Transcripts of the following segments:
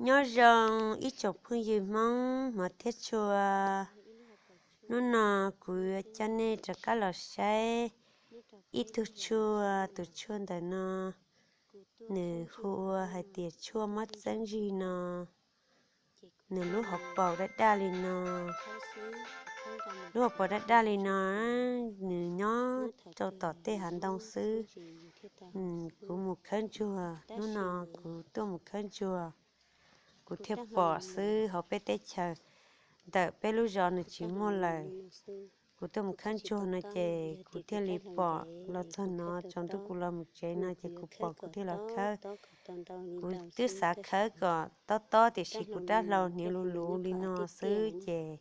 Nyob zoo ib tsoom phooj ywg Hmoob hmov thiab tshua. Hnub no kuv yuav coj nej rov qab los saib ib tug tshuaj. Tus tshuaj ntawm no nws hu ua hais tias tshuaj mob txeeb zig no. Nws lub hauv paus daj daj li no. Lub hauv paus daj daj li no, nws nyob rau tom tej hav ntoo xwb. Kuv mus khawb ntsuag, hnub no kuv tuaj mus khawb ntsuag, kuv thiaj pom xwb. Hauv peb teb chaws ntawm peb lub zos nws tsis muaj lawm. Kuv tuaj mus khawb ntsuag no ces kuv thiaj li pom los txog no, tsaus ntuj kuv los mus tsev no ces kuv pom kuv thiaj los khawb. Kuv twb xav khawb kom tob tob tiam sis kuv rab hlau hniav luv luv li no xwb ces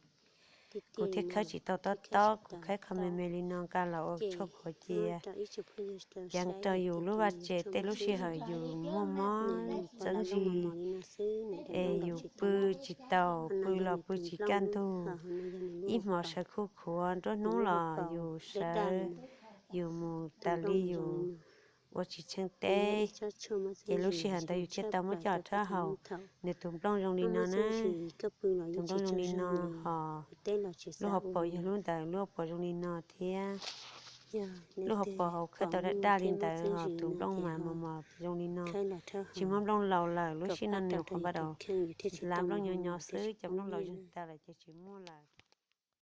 kuv thiaj khawb tsis tau tob tob. Kuv khawb qhov me me li no nqa los ua tshuaj qhuav cia, ceev rau yus lub vaj tse tej lub sij hawm yus muaj mob txeeb zig es yus pw tsis tau, pw los pw tsis kaj ntug, ib hmos sawv khuj khuav, nruab hnub los yus sawv, yus mus tas li yus ua tsis tsheej teb, ces lub sij hawm ntawd yus thiaj tau muab coj rhaub haus. Nws tus nplooj zoo li no na, tus nplooj zoo li no, ho lub hauv paus yog lub ntawd, lub hauv paus zoo li no thiab. Lub hauv paus hauv khawb tau daj daj li ntawd, ho tus nplooj mas mos mos zoo li no. Tsis muaj nplooj laus lawm, lub sij no nws qhuav npaj daus lav nplooj nyo nyo xwb, cov nplooj laus zeeg tas lawm ces tsis muaj lawm.